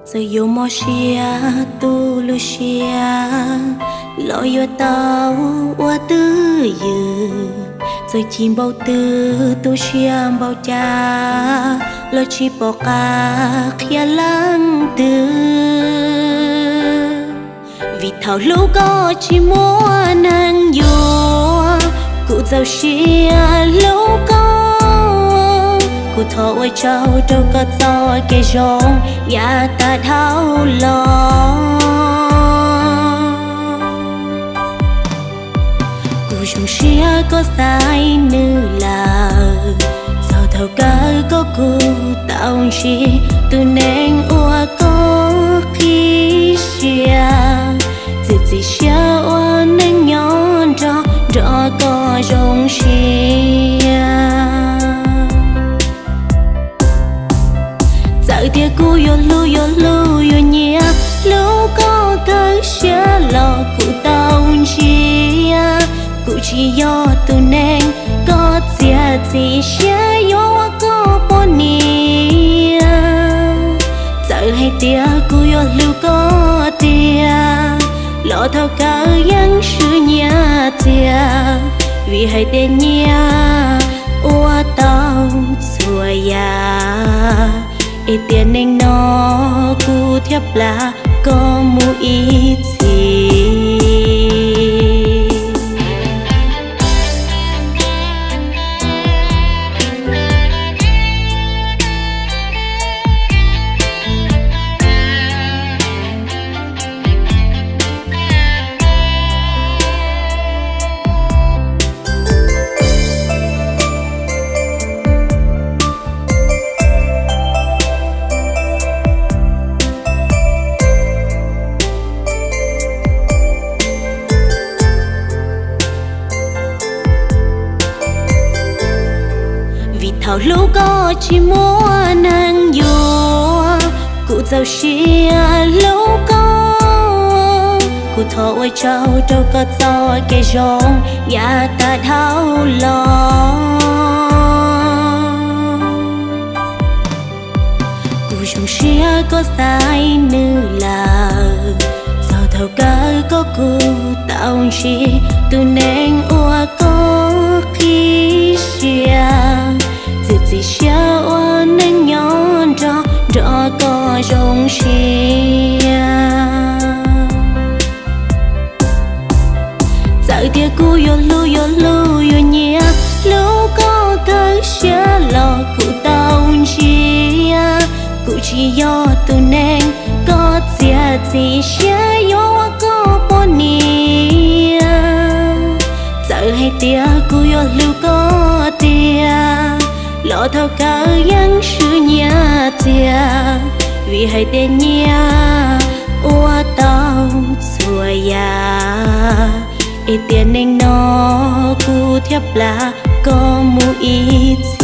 Txawm yuav mob siab tu lub siab los yuav tau ua twj ywm, txawm chim npaum twg tu siab npaum cas los tsis pom qab qhia leej twg. Vim thaum hlub koj tsis muaj neeg yuav, kuv txaus siab hlub koj. Kuv thov ua tsaug rau koj txoj kev zoo yav tag dhau los. Kuv zoo siab koj xaiv nws lawm, txog thaum kawg koj kuj tau ntsib tus neeg uas koj qhib siab. Txiav txim siab ua neej nyob nrog nrog koj zoo siab. Txawm tias kuv yuav hlub yuav hlub yuav nyiam hlub koj kawg siab los kuv tau ntsia, kuv tsis yog tus neeg koj txiav txim siab yuav ua koj poj niam. Txawm hais tias kuv yuav hlub koj tiag los thaum kawg yeej swb nyiaj txiag, vim hais tias nyiaj ua tau txhua yam, es tiam neej no kuv thiaj plam koj mus ib txhis. Vim thaum hlub koj tsis muaj neeg yuav, kuv txaus siab hlub koj. Kuv thov ua tsaug rau koj txoj kev zoo yav tag dhau los. Kuv zoo siab koj xaiv nws lawm, txog thaum kawg koj kuj tau ntsib tus neeg uas koj qhib siab. Txiav txim siab ua neej nyob nrog nrog koj zoo siab. Txawm tias kuv yuav hlub yuav hlub yuav nyiam hlub koj kawg siab los kuv tau ntsia, kuv tsis yog tus neeg koj txiav txim siab yuav ua koj poj niam. Txawm hais tias kuv yuav hlub koj tiag los thaum kawg yeej swb nyiaj txiag, vim hais tias nyiaj ua tau txhua yam, es tiam neej no kuv thiaj plam koj mus ib txhis.